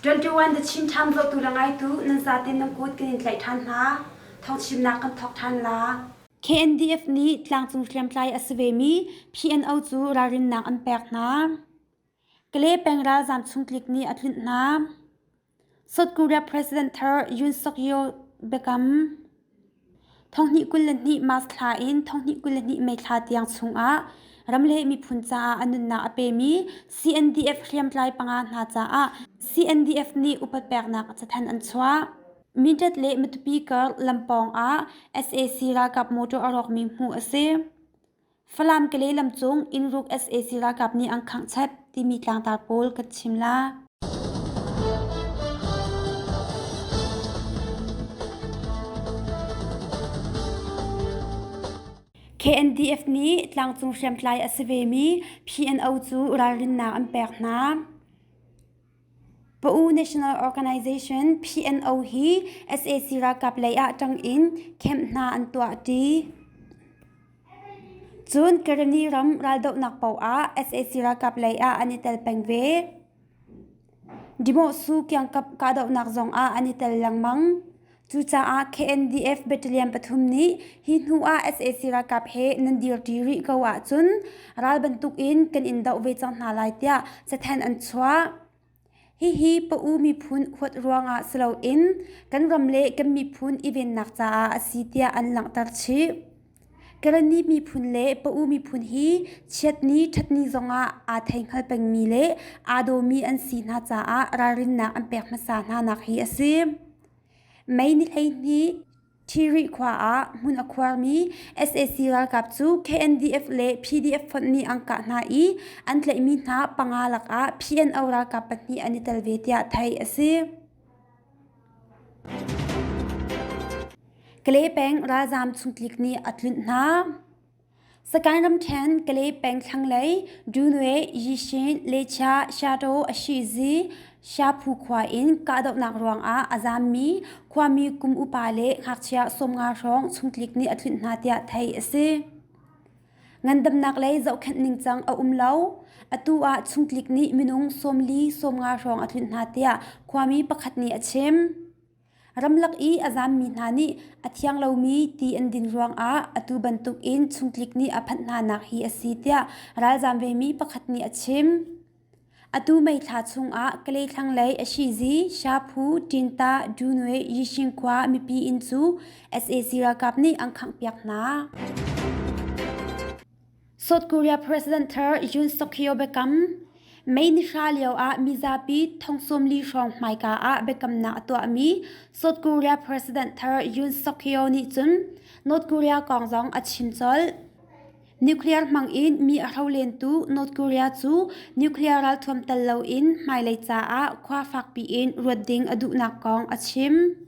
21 The Chin Times zohtu le ngaitu nan zaten nan kut kan in tlaih ṭhan hna. Thawngchimnak kan thawk ṭhan la. KNDF nih tlangcung hriamtlai a si vemi PNO cu ralrinnak an pek hna. Kalay peng ralzaam chungtlik nih a tlunh hna. South Korea President thar Yoon Suk Yeol biakam. Thonghnih 22 March thla in thonghnih 22 May thla tiang chungah ram le miphun caah a nunnak a pemi CNDF hriamtlai panga hna caah CNDF nih upat peknak cathanh an chuah. Mindat le Matupi kar lampawng ah sac ralkap motor a rawkmi hmuh a si. Falam Kalay lamcung innruk sac ralkap nih an khangh chep timi tlangtar pawl kan chim la. KNDF nih tlangcung hriamtlai a si vemi PNO cu ralrinnak an pek hna. Pa-U National Organization PNO hi sac ralkap lei ah ṭang in camp hna an tuahṭi. Cun Karenni ram raldohnak paoh ah sac ralkap lei ah an i tel peng ve. Dimohsu kiangkap kahdohnak zongah an i tel lengmang. Cucaah KNDF battalion pathum nih hi hnu ah sac ralkap he nan dirṭi rih ko ahcun ral bantukin kan in doh ve cang hna lai tiah cathanh an chuah. Hihi Pa-U miphun huat ruangah si loin kan ram le kan miphun i vennak caah a si tiah an langhter chih. Karenni miphun le Pa-U miphun hi chiatni ṭhatni zongah aa theihngal pengmi le aa dawmi an si hna caah ralrinnak an pek hmasa hna nak hi a si. May ni 12 Thiri khua ah hmun a khuarmi sac ralkap cu KNDF le PDF fonh nih an kah hna i an tlaihmi hna panga lakah PNO ralkap pahnih an i tel ve tiah theih a si. Kalay peng ralzaam chungtlik nih a tlunh hna. Sagaing ramṭhen Kalay peng thlanglei Dunwe, Yishin, Lechia, Shato, Ashizi, Shaphu khua in kahdohnak ruangah a zaammi khuami kum upa le ngakchia 50 hrawng chungtlik nih a tlunh hna tiah theih a si. Ngandamnak lei zohkhenh ningcang a um lo. Atu ah chungtlik nih minung 40 50 hrawng a tlunh hna tiah khuami pakhat nih a chim. Ramlak i a zammi hna nih a thiang lomi ti an din ruangah atu bantukin chungtlik nih a phanh hnanak hi a si tiah ralzam vemi pakhat nih a chim. Atu May thla chungah Kalay thlanglei Ashizi, Shaphu, Tinta, Dunwe, Yishing khua mipi inn cu sac ralkap nih an khanghpiak hna. South Korea President thar Yoon Suk Yeol biakam May ni hra lio ah mizapi thong 40 hrawng hmaika ah biakamnak a tuahmi South Korea President thar Yoon Suk Yeol nih cun North Korea kong zong a chim colh. Nuclear hmang in mi a hro lentu North Korea cu nuclear ralthuam tel loin hmailei caah khua fakpi in ruat ding a duhnak kong a chim.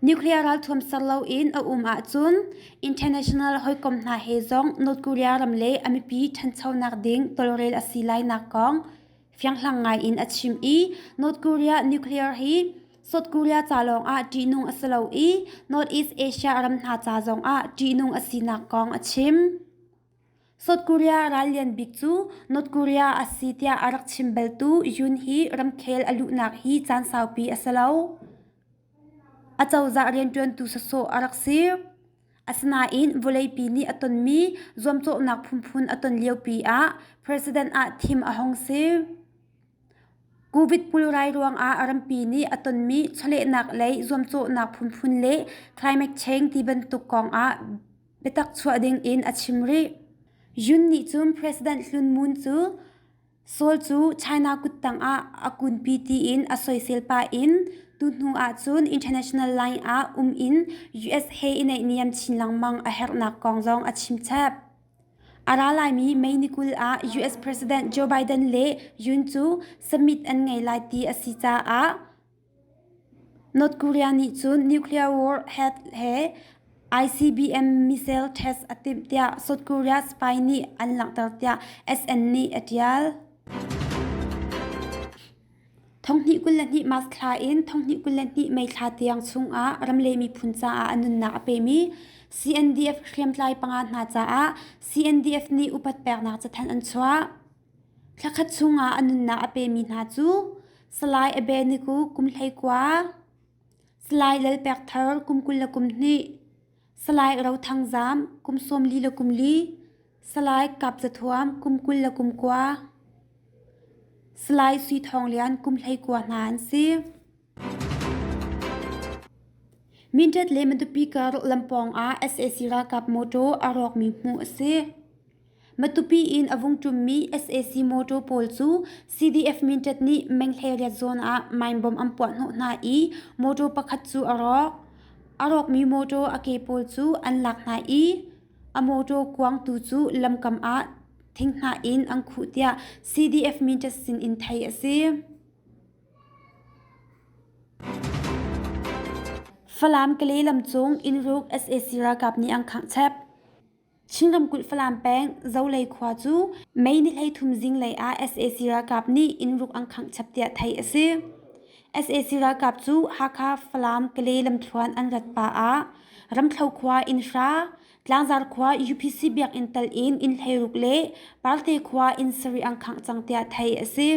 Nuclear ralthuam ser loin a um ahcun international hawikom hna he zong North Korea ram le a mipi ṭhanchonak ding tawlrel a si lainak kong fianghlang ngai in a chim i North Korea nuclear hi South Korea ca lawngah ṭihnung a si lo i Northeast Asia ram hna ca zongah ṭihnung a sinak kong a chim. South Korea ral lian bik cu North Korea a si tiah a rak chim baltu Yoon hi ramkhel a luhnak hi caan saupi a si lo. Acozah rianṭuantu sawsawh a rak si. Asinain vawleipi nih a tonmi zuamcawhnak phunphun a ton liopi ah president ah thim a hung si. Covid pulrai ruangah rampi nih a tonmi chawlehnak lei zuamcawhnak phunphun le climate change ti bantuk kongah biatak chuah dingin a chim rih. Yun nih cun President Hlun Moon cu Seoul cu China kuttang ah a kunpi tiin a soisel pah in tuhnu ahcun international line ah um in US he i naihniam chin lengmang a herhnak kong zong a chim chap. A ra laimi May ni 20 ah US President Joe Biden le Yoon cu summit an ngei lai ti a si caah North Korea nih cun nuclear warhead he ICBM missile test a timh tiah South Korea spy nih an langhter tiah SN nih a ṭial. Thonghnih 22 March thla in thonghnih 22 May thla tiang chungah ram le miphun caah a nunnak a pemi CNDF hriamtlai panga hna caah CNDF nih upat peknak cathanh an chuah. Thlakhat chungah a nunnak a pemi hna cu. Salai Abeniku kum 19, Salai Lalpek Thar kum 22, Salai Ro Thang Zam kum 44, Salai Kap Za Thuam kum 29, Salai Sui Thawng Lian kum 19 hna an si. Mindat le Matupi kar lampawng ah sac ralkap mawṭaw a rawkmi hmuh a si. Matupi in a vung ṭummi sac mawṭaw pawl cu CDF Mindat nih Menghleriat zawn ah mine-bomb an puahhnawh hna i mawṭaw pakhat cu a rawk. A rawkmi mawṭaw a ke pawl cu an lak hna i a mawṭaw kuang tu cu lamkam ah thinghnah in an khuh tiah CDF Mindat sin in theih a si. Falam Kalay lamcung innruk sac ralkap nih an khangh chep. Chin ramkulh Falam peng Zolei khua cu May ni 33 zinglei ah sac ralkap nih innruk an khangh chep tiah theih a si. Sac ralkap cu Hakha Falam Kalay lamthluan an rat pah ah Ramthlo khua inn hra, Tlangzar khua UPC biakinn tal in inn 16 le Parte khua inn sarih an khangh cang tiah theih a si.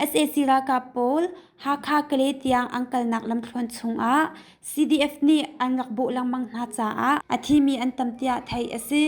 Sac ralkap pawl Hakha Kalay tiang an kalnak lamthluan chungah CDF nih an rak bawh lengmang hna caah a thimi an tam tiah theih a si.